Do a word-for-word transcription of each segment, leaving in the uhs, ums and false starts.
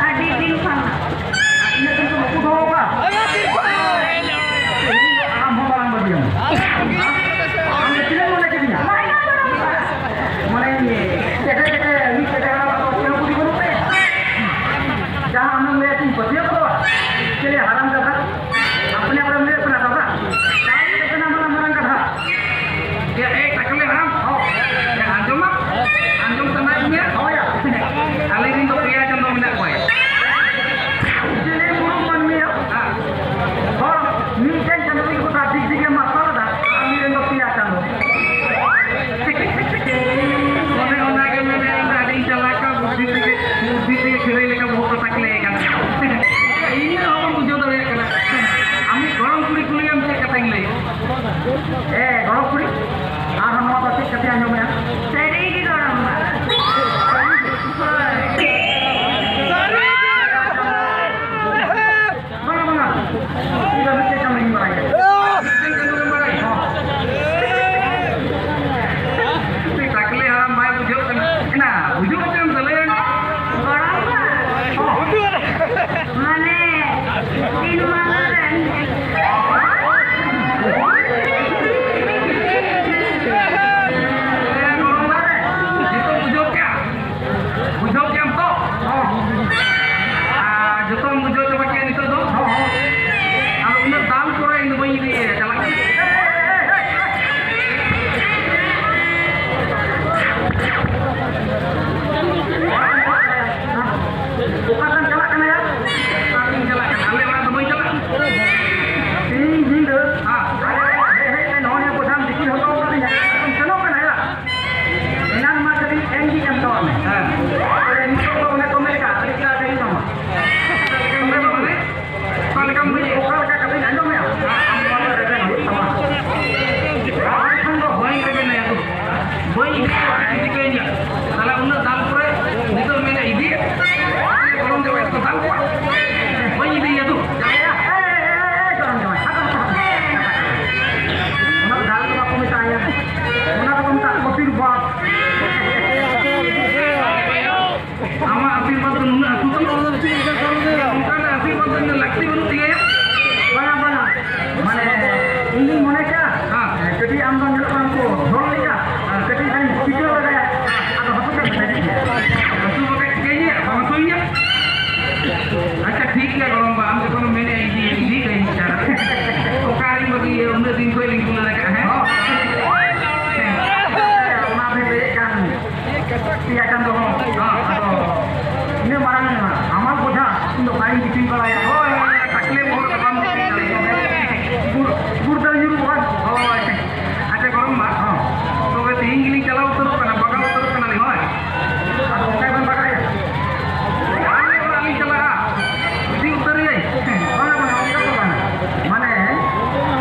ᱟᱹᱰᱤ ᱫᱤᱱ ᱠᱷᱚᱱ᱾ ᱤᱱᱟᱹᱜ ᱫᱤᱱ ᱠᱷᱚᱱ ᱵᱟᱠᱚ ᱫᱚᱦᱚ ᱠᱟᱜᱼᱟ? ᱟᱢ ᱦᱚᱸ ᱢᱟᱨᱟᱝ ᱵᱟᱹᱵᱤᱭᱟᱢ᱾ ᱟᱢ ᱫᱚ ᱛᱤᱱᱟᱹᱜ ᱢᱚᱱᱮ ᱠᱤᱫᱤᱧᱟ? ᱢᱟᱱᱮ, ᱠᱮᱴᱮᱡ ᱠᱮᱴᱮᱡ, ᱢᱤᱫ ᱠᱮᱴᱮᱡ ᱦᱟᱲᱟᱢ ᱠᱚ ᱯᱩᱨᱟᱹ ᱵᱩᱫᱷᱤ ᱵᱟᱹᱱᱩᱜ ᱛᱟᱭᱟ᱾ ᱡᱟᱦᱟᱸ ᱟᱢᱮᱢ ᱞᱟᱹᱭᱟ ᱪᱮᱫ ᱯᱟᱹᱛᱭᱟᱹᱣ ᱠᱚᱫᱚ? ᱪᱮᱫ ᱦᱟᱨᱟᱢ ᱠᱟᱛᱷᱟ? ᱟᱯᱱᱮ ᱟᱯᱱᱮᱢ ᱞᱟᱹᱭ ᱠᱟᱱᱟ ᱫᱟᱫᱟ᱾ ᱡᱟᱦᱟᱸ ᱞᱟᱹᱭ ᱠᱟᱱᱟ ᱢᱟᱨᱟᱝ ᱢᱟᱨᱟᱝ ᱠᱟᱛᱷᱟ᱾ ᱮ, ᱮ, ᱴᱟᱠᱞᱮ ᱦᱟᱲᱟᱢ, ᱦᱚᱸ᱾ ᱮ, ᱟᱸᱡᱚᱢᱟ? ᱟᱸᱡᱚᱢ ᱥᱟᱱᱟᱭᱮᱫ ᱢᱮᱭᱟ? ᱦᱳᱭ᱾ ᱟᱞᱮ ᱨᱮᱱ ᱫᱚ ᱯᱮᱭᱟ ᱪᱟᱸᱫᱚ ᱢᱮᱱᱟᱜ ᱠᱚᱣᱟ᱾ ᱪᱤᱞᱤ ᱢᱩᱨᱩᱠ ᱢᱟᱹᱱᱢᱤ ᱦᱚᱲ ᱢᱤᱫᱴᱮᱱ ᱪᱟᱸᱫᱚ ᱨᱮᱜᱮ ᱜᱚᱴᱟ ᱫᱤᱠ ᱫᱤᱠᱮ ᱢᱟᱨᱥᱟᱞ ᱮᱫᱟ, ᱟᱨ ᱟᱞᱮ ᱨᱮᱱ ᱫᱚ ᱯᱮᱭᱟ ᱪᱟᱸᱫᱚ᱾ ᱚᱱᱮ ᱚᱱᱟ ᱜᱮ ᱢᱮᱱᱮᱫ, ᱟᱹᱰᱤ ᱪᱟᱞᱟᱠᱟ, ᱵᱩᱫᱽᱫᱷᱤ ᱛᱮᱜᱮ, ᱵᱩᱫᱽᱫᱷᱤ ᱛᱮᱜᱮ ᱠᱷᱟᱹᱨᱟᱹᱭ ᱞᱮᱠᱟ ᱵᱚᱦᱚᱜ ᱠᱚ ᱛᱟᱠᱞᱮ ᱟᱠᱟᱱᱟ᱾ ᱤᱧ ᱦᱚᱸ ᱵᱟᱹᱧ ᱵᱩᱡᱷᱟᱹᱣ ᱫᱟᱲᱮᱭᱟᱜ ᱠᱟᱱᱟ᱾ ᱟᱢᱤᱡ ᱜᱚᱲᱚᱢ ᱠᱩᱲᱤ ᱠᱩᱞᱤᱭᱮᱢ ᱪᱮᱫ ᱠᱟᱛᱷᱟᱧ ᱞᱟᱹᱭ? ᱮ, ᱜᱚᱲᱚᱢ ᱠᱩᱲᱤ, ᱟᱨᱦᱚᱸ ᱱᱚᱣᱟ ᱫᱚ ᱪᱮᱫ ᱠᱟᱛᱷᱟᱧ ᱟᱸᱡᱚᱢᱮᱜᱼᱟ? ᱥᱟᱹᱨᱤ ᱜᱮ ᱜᱚᱲᱚᱢ ᱵᱟ᱾ ᱦᱳᱭ᱾ ᱵᱟᱝᱟ, ᱵᱟᱝᱟ᱾ ᱤᱧ ᱫᱚ ᱢᱤᱫᱴᱮᱡ ᱠᱟᱹᱢᱤᱧ ᱵᱟᱲᱟᱭᱟ᱾ ᱢᱤᱫᱴᱮᱡ ᱠᱟᱹᱢᱤ ᱜᱮᱢ ᱵᱟᱲᱟᱭᱟ? ᱦᱚᱸ᱾ ᱩᱱᱤ ᱴᱟᱠᱞᱮ ᱦᱟᱲᱟᱢ ᱵᱟᱭ ᱵᱩᱡᱷᱟᱹᱣ ᱠᱟᱱᱟ᱾ ᱮᱱᱟ, ᱵᱩᱡᱷᱟᱹᱣ ᱠᱟᱛᱮᱢ ᱥᱟᱹᱞᱟᱹᱭᱟ᱾ ᱜᱚᱲᱚᱢ ᱵᱟ᱾ ᱦᱚᱸ᱾ ᱢᱟᱱᱮ, ᱫᱤᱱ ᱢᱟᱱ ᱨᱮ᱾ ᱱᱩᱱᱟᱹᱜ ᱦᱟᱹᱥᱩ ᱠᱟᱱᱟ᱾ ᱚᱱᱠᱟᱱᱟᱜ ᱦᱟᱹᱥᱩ ᱠᱟᱱ ᱞᱟᱹᱠᱛᱤ ᱵᱟᱹᱱᱩᱜ ᱛᱤᱧᱟᱹ᱾ ᱵᱟᱝᱟ, ᱵᱟᱝᱟ᱾ ᱢᱟᱱᱮ, ᱤᱧ ᱫᱩᱧ ᱢᱚᱱᱮ ᱠᱟᱜᱼᱟ, ᱦᱮᱸ᱾ ᱠᱟᱹᱴᱤᱡ ᱟᱢ ᱫᱚ ᱧᱮᱞᱚᱜ ᱠᱟᱱᱟ ᱩᱱᱠᱩ ᱦᱚᱲ ᱞᱮᱠᱟ, ᱦᱮᱸ᱾ ᱠᱟᱹᱴᱤᱡ ᱜᱟᱱ ᱴᱤᱠᱟᱹᱣ ᱞᱟᱜᱟᱭᱟ, ᱟᱫᱚ ᱦᱟᱹᱥᱩ ᱠᱟᱱ ᱢᱮ᱾ ᱦᱟᱹᱥᱩ ᱵᱟᱠᱷᱟᱡ ᱪᱤᱠᱟᱹᱧᱟ? ᱵᱟᱝ ᱦᱟᱹᱥᱩᱧᱟ? ᱟᱪᱪᱷᱟ, ᱴᱷᱤᱠ ᱜᱮᱭᱟ ᱜᱚᱲᱚᱢ ᱵᱟ, ᱟᱢ ᱡᱚᱠᱷᱚᱱᱮᱢ ᱢᱮᱱᱮᱫᱼᱟ, ᱤᱫᱤ, ᱤᱫᱤ ᱠᱟᱹᱧ ᱪᱟᱞᱟᱜ᱾ ᱚᱠᱟᱨᱤᱧ ᱵᱟᱹᱜᱤᱭᱟ? ᱩᱱᱟᱹᱜ ᱫᱤᱱ ᱠᱷᱚᱡ ᱞᱤᱧ ᱫᱩᱞᱟᱹᱲ ᱟᱠᱟᱫᱼᱟ, ᱦᱮᱸ? ᱦᱮᱸ᱾ ᱚᱱᱟ ᱵᱤᱱ ᱞᱟᱹᱭᱮᱫ ᱠᱟᱱ᱾ ᱯᱮᱭᱟ ᱪᱟᱸᱫᱚ ᱦᱚᱸ, ᱟᱫᱚ ᱤᱱᱟᱹ ᱢᱟᱲᱟᱝ ᱦᱟᱢᱟᱞ ᱵᱚᱡᱷᱟ ᱤᱧ ᱫᱚ ᱵᱟᱹᱧ ᱫᱤᱯᱤᱞ ᱵᱟᱲᱟᱭᱟ᱾ ᱦᱳᱭ, ᱦᱳᱭ, ᱴᱟᱠᱞᱮ ᱵᱚᱦᱚᱜ ᱨᱮ ᱵᱟᱢ ᱫᱤᱯᱤᱞ ᱫᱟᱲᱮᱭᱟᱜᱼᱟ᱾ ᱜᱩᱲ, ᱜᱩᱲ ᱫᱟᱹᱞ ᱧᱩᱨᱩᱜᱼᱟ᱾ ᱦᱳᱭ᱾ ᱟᱪᱪᱷᱟ, ᱜᱚᱲᱚᱢ ᱵᱟ, ᱦᱚᱸ᱾ ᱛᱚᱵᱮ ᱛᱮᱦᱮᱧ ᱜᱮᱞᱤᱧ ᱪᱟᱞᱟᱣ ᱩᱛᱟᱹᱨᱚᱜ ᱠᱟᱱᱟ, ᱵᱟᱜᱟᱣ ᱩᱛᱟᱹᱨᱚᱜ ᱠᱟᱱᱟᱞᱤᱧ, ᱦᱳᱭ᱾ ᱟᱫᱚ ᱚᱱᱠᱟ ᱵᱮᱱ ᱵᱟᱜᱟᱭᱟ? ᱟᱞᱮ ᱚᱲᱟᱜ ᱞᱤᱧ ᱪᱟᱞᱟᱜᱼᱟ᱾ ᱤᱫᱤ ᱩᱛᱟᱹᱨ ᱨᱮᱭᱟᱭ? ᱵᱟᱝᱟ, ᱵᱟᱝᱟ, ᱚᱱᱠᱟ ᱫᱚ ᱵᱟᱝᱟ᱾ ᱢᱟᱱᱮ,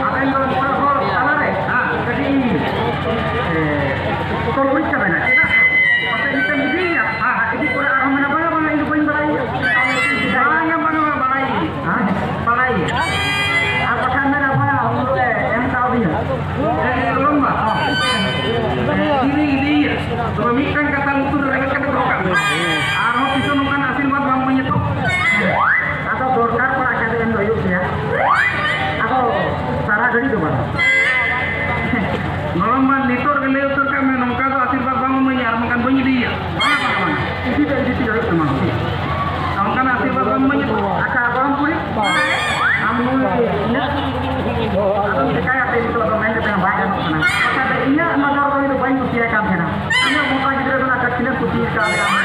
ᱟᱵᱮᱱ ᱫᱚ ᱢᱚᱬᱮ ᱦᱚᱲ ᱛᱟᱞᱟᱨᱮ ᱠᱟᱹᱴᱤᱡ, ᱮ, ᱛᱚᱞ ᱦᱩᱭ ᱛᱟᱵᱮᱱᱟ᱾ ᱪᱮᱫᱟᱜ? ᱯᱟᱥᱮᱡ ᱢᱤᱫᱴᱮᱱ ᱤᱫᱤᱭᱮᱭᱟ, ᱟᱨ ᱤᱫᱤ ᱯᱚᱨᱮ ᱟᱨᱦᱚᱸ ᱢᱮᱱᱟ, "ᱵᱟᱝᱟ, ᱵᱟᱝᱟ, ᱤᱧ ᱫᱚ ᱵᱟᱹᱧ ᱵᱟᱲᱟᱭᱟ᱾" ᱵᱟᱝᱟ, ᱵᱟᱝᱟ, ᱵᱟᱲᱟᱭ᱾ ᱦᱮᱸ? ᱵᱟᱲᱟᱭ᱾ ᱟᱨ ᱵᱟᱠᱷᱟᱱ ᱢᱮᱱᱟ, "ᱵᱟᱝᱟ, ᱩᱱ ᱦᱤᱞᱳᱜ ᱮ ᱮᱢ ᱠᱟᱣᱫᱤᱧᱟ᱾" ᱮ, ᱜᱚᱲᱚᱢ ᱵᱟ, ᱤᱫᱤ, ᱤᱫᱤᱭᱮᱭᱟ᱾ ᱛᱚᱵᱮ ᱢᱤᱫᱴᱟᱝ ᱠᱟᱛᱷᱟ ᱞᱩᱛᱩᱨ ᱨᱮ ᱨᱮᱵᱮᱫ ᱠᱟᱛᱮ ᱫᱚᱦᱚ ᱠᱟᱜ ᱢᱮ᱾ ᱟᱨᱦᱚᱸ ᱛᱤᱥ ᱦᱚᱸ ᱱᱚᱝᱠᱟᱱ ᱟᱥᱤᱨᱵᱟᱫᱽ ᱵᱟᱢ ᱤᱢᱟᱹᱧᱟ ᱛᱚ? ᱟᱫᱚ ᱫᱚᱨᱠᱟᱨ ᱯᱟᱲᱟᱜ ᱠᱷᱟᱡ ᱫᱚ ᱮᱢ ᱫᱚ ᱦᱩᱭᱩᱜ ᱜᱮᱭᱟ᱾ ᱟᱫᱚ ᱥᱟᱨᱟ ᱜᱷᱟᱹᱲᱤ ᱫᱚ ᱵᱟᱝ᱾ ᱜᱚᱲᱚᱢ ᱵᱟ, ᱱᱤᱛᱚᱜ ᱨᱮᱜᱮ ᱞᱟᱹᱭ ᱩᱛᱟᱹᱨ ᱠᱟᱜ ᱢᱮ, ᱱᱚᱝᱠᱟ ᱫᱚ ᱟᱥᱤᱨᱵᱟᱫᱽ ᱵᱟᱢ ᱤᱢᱟᱹᱧᱟ, ᱟᱨ ᱵᱟᱝᱠᱷᱟᱱ ᱵᱟᱹᱧ ᱤᱫᱤᱭᱮᱭᱟ᱾ ᱵᱟᱝ, ᱵᱟᱝ, ᱵᱟᱝ᱾ ᱤᱫᱤ ᱫᱚ ᱤᱫᱤ ᱛᱮᱜᱮ ᱦᱩᱭᱩᱜ ᱛᱟᱢᱟ᱾ ᱚᱱᱠᱟᱱᱟᱜ ᱟᱥᱤᱨᱵᱟᱫᱽ ᱵᱟᱢ ᱤᱢᱟᱹᱧᱟ ᱛᱚ? ᱟᱪᱪᱷᱟ, ᱜᱚᱲᱚᱢ ᱠᱩᱲᱤ, ᱟᱢ ᱱᱩᱭ ᱤᱧᱟᱹᱜ, ᱟᱫᱚᱢ ᱪᱮᱠᱟᱭᱟ ᱛᱮ ᱱᱤᱛᱚᱜ ᱫᱚ ᱢᱮᱱ ᱠᱟᱛᱮ ᱦᱚᱸ ᱵᱟᱭ ᱜᱟᱱᱚᱜ ᱠᱟᱱᱟ᱾ ᱵᱟᱠᱷᱟᱡ ᱫᱚ ᱤᱧᱟᱹᱜ ᱱᱚᱡᱚᱨ ᱫᱚ ᱤᱧ ᱫᱚ ᱵᱟᱹᱧ ᱠᱩᱥᱤᱭᱟᱭ ᱠᱟᱱ ᱛᱟᱦᱮᱱᱟ᱾ ᱤᱧᱟᱹᱜ ᱢᱚᱴᱟ ᱜᱤᱫᱽᱨᱟᱹ ᱫᱚ ᱱᱟᱜ ᱠᱷᱟᱡ ᱛᱤᱱᱟᱹᱜ ᱠᱩᱥᱤᱭᱟᱭ ᱠᱟᱱ ᱛᱟᱦᱮᱱᱟ᱾